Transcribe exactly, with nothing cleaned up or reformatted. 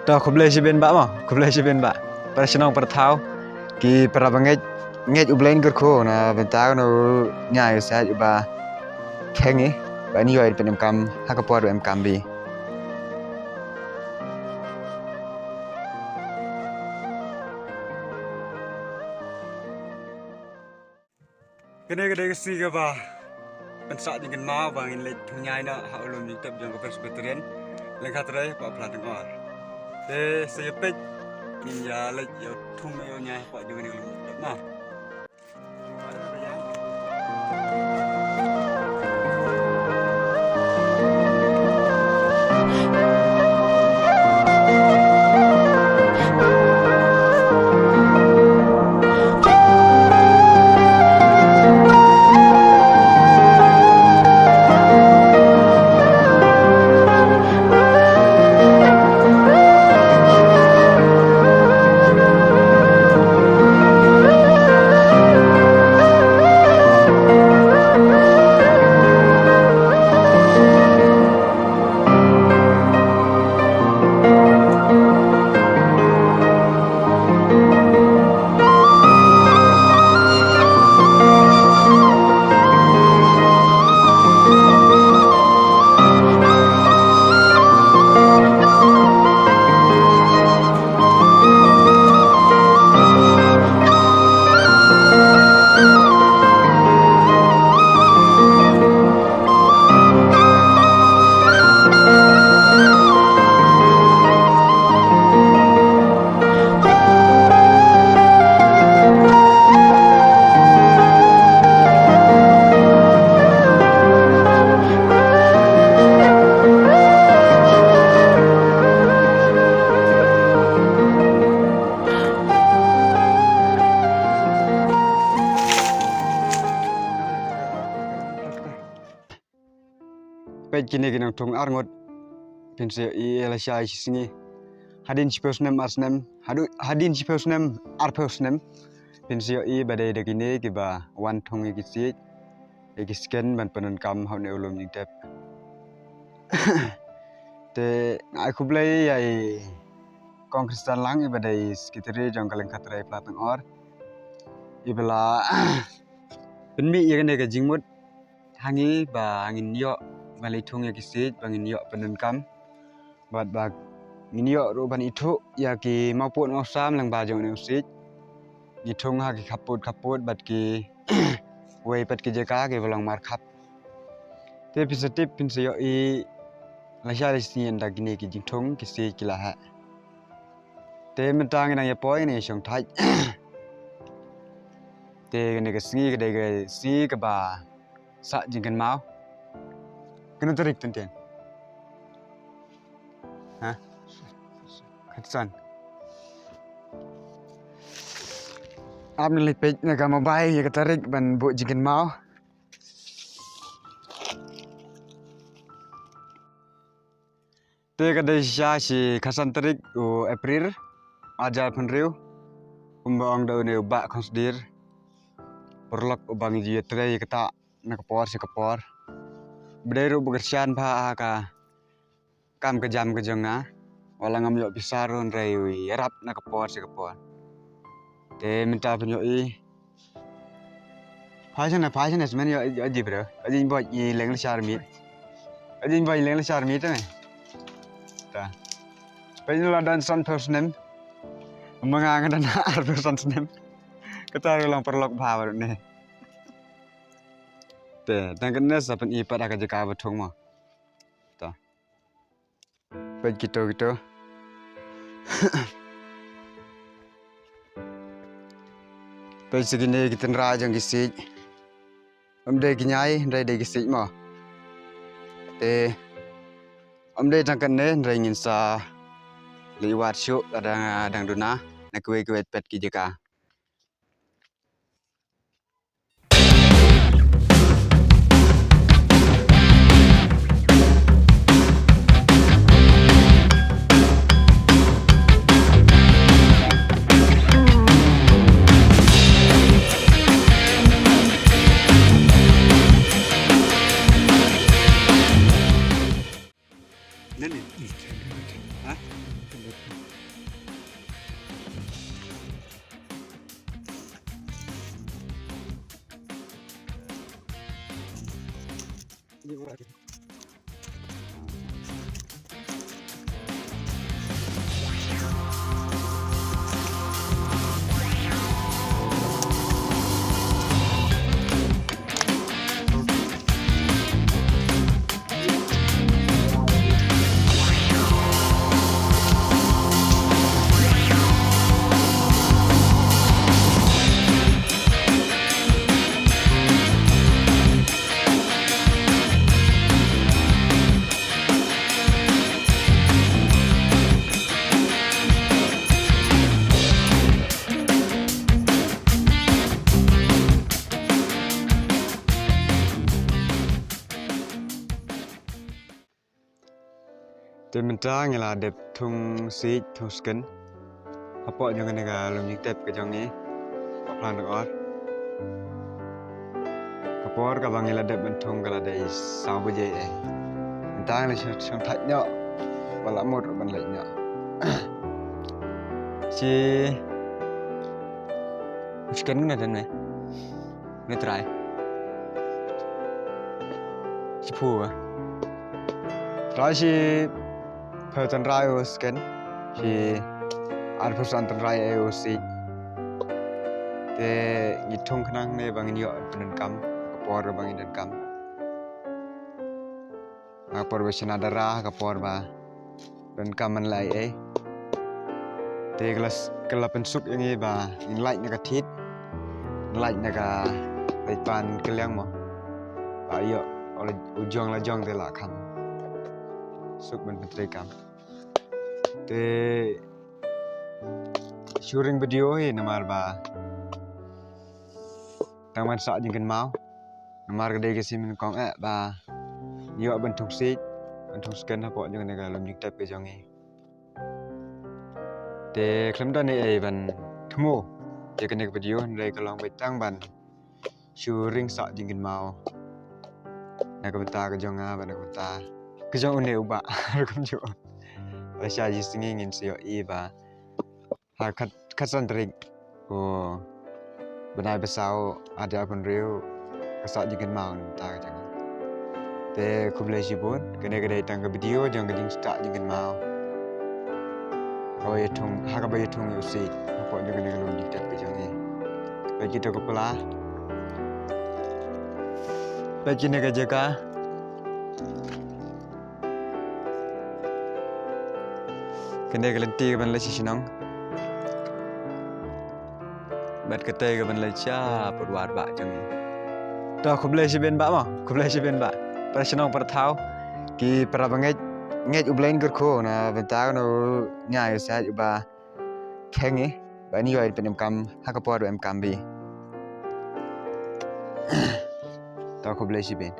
To, khublei shibun bah mo, khublei shibun bah. Para shnong para thaw, ki para bangeit, ngeit U Blei un kyrkhu na bynta kano nia ïa u sait uba kheng ïa, ba un ïoh ïa ka jingpynim kam ha ka por ba em kam bha. Kane ka dei ka sngi kaba pynsah jingkynmaw ba ngin leit thung ñiai noh ha u lum jingtep jong ka Presbyterian Lyngkha Trei hapoh Pla Tangor. Te sa ïa peit ngin ïa leit ïa thung ïa ñiai hapoh jong kane ka lum jingtep noh. Peit kine ki nongthung arngut, phin sa ïohi lashai shi sngi, hadien shiphew snem ar snem, hadu-, hadien shiphew snem arphew snem, phin sa ïohi ba dei da kine kiba wan thung ïa ki siej, ïa ki sken ban pyndonkam ha une u lum jingtep. Te nga ai khublei ïa i Kong Khristan Lang iba dei secretary jong ka Lyngkha Trei Pla Tangor, iba la pynmih ïa kane ka jingmut ha ngi ba ngin ïoh ban leit thung ïa ki siej, ba ngin ïoh pyndonkam, bad ba ngin ïoh ruh ban ithuh ïa ki mawpud mawsam lyngba jong une u siej. Ngi thung ha ki khappud khappud bad kiwei pat ki jaka kiba long markhap. Te phin sa tip, phin sa ïohi lashai shi sngi ynda kine ki jingthung ki siej ki la heh. Te mynta ngi dang ïa poi, ngi dang ïa shong thait. Te kane ka sngi ka dei ka sngi kaba sah jingkynmaw. Kano tarik tynten? Ha? Khatsan. Ap, ngin leit peit na ka mobile ïa ka tarik ban buh jingkynmaw. Te ka dei shisha shi khatsan tarik u April, arhajar arphew hynriew, kumba ong da une u Bah Khongsdir, paralok uba ngi ju ïatrei ïa kata na ka por sha ka por. Ba dei ruh ba kyrshan bha ha ka kam ka jam ka jong nga. Wat la ngam ïoh pisa ruh hynrei u ïarap na ka por sha ka por. Te mynta phin ïohi. Phai shane, phai shane, smen ïoh, ïoh, ïoh, bro. Ïoh, ïoh, bro, i leng lashai miet. Ïoh, ïoh, bro, i leng lashai miet te me. Ta. Peit, la don sanphew snem. Ma nga nga don arphew san snem. Kata ruh long paralok bha baroh ne. Te, tang kane sa pyni pat ha ka jaka ba thung mo. Ta. Peit kito kito. Peit sa kine ki tynrai jong ki siej. Ym dei ki ñiai, hynrei dei ki siej mo. Te ym dei tang kane, hynrei ngin sa leit wad shuh, dang, dang duna na kiwei kiwei pat ki jaka. Nani? Ha? Te mynta ngi la dep thung siej, thung sken hapoh jong kane ka lum jingtep ka jong ngi, hapoh Plang Dakor. Ka por kaba ngi la dep ban thung ka la dei saw baje eh. Mynta ngi la shong, shong thait noh, ba la mut ban leit noh. Shi sken ne, ne trai. Shiphew. Trai shiphew tynrai u sken. Shi arphew san tynrai u siej. Te ngi thung khnang ne ba ngin ïoh pyndonkam ka por ba ngin donkam. Ha ka por ba shna dara, ha ka por ba donkam ban leh ei ei. Te ka la s-, ka la pynsuk ïa ngi ba ngin lait na ka thied, ngin lait na ka leit pan kylliang mo. Ba ïoh u jong la jong te la kham suk ban pyntreikam. Te shu ring video hi namar ba tang ban sah jingkynmaw. Namar ka dei ka sien nyngkong eh ba ïoh ban thung siej, ban thung sken hapoh jong kane ka lum jingtep ka jong ngi. Te khlem don ei ei ban thmu ïa kane ka video, hynrei ka long beit tang ban shu ring sah jingkynmaw na ka bynta ka jong nga bad na ka bynta ka jong une u bah. Rukom ju. Lashai sngi ngin sa ïohi ba ha ka khat, khatsan tarik u bnai ba saw, ar hajar arphew hynriew, ka sah jingkynmaw na ka bynta ka jong ngi. Te khublei shibun, kane ka dei tang ka video jong ka jingsah jingkynmaw. Kaba ïathung, ha kaba ïathung ïa u siej hapoh jong kane ka lum jingtep ka jong ngi. Peit kito ki pla, peit kine ki jaka. Kane ka lynti kaban leit sha shnong. Bad katei kaban leit sha pud wad bah jong ngi. To khublei shibun bah mo, khublei shibun bah. Para shnong para thaw, ki para bangeit, ngeit U Blei un kyrkhu na bynta kano nia ïa u siej uba kheiñ ngi ba ngin ïoh ban pynemkam ha ka por ba em kam bha. To khublei shibun.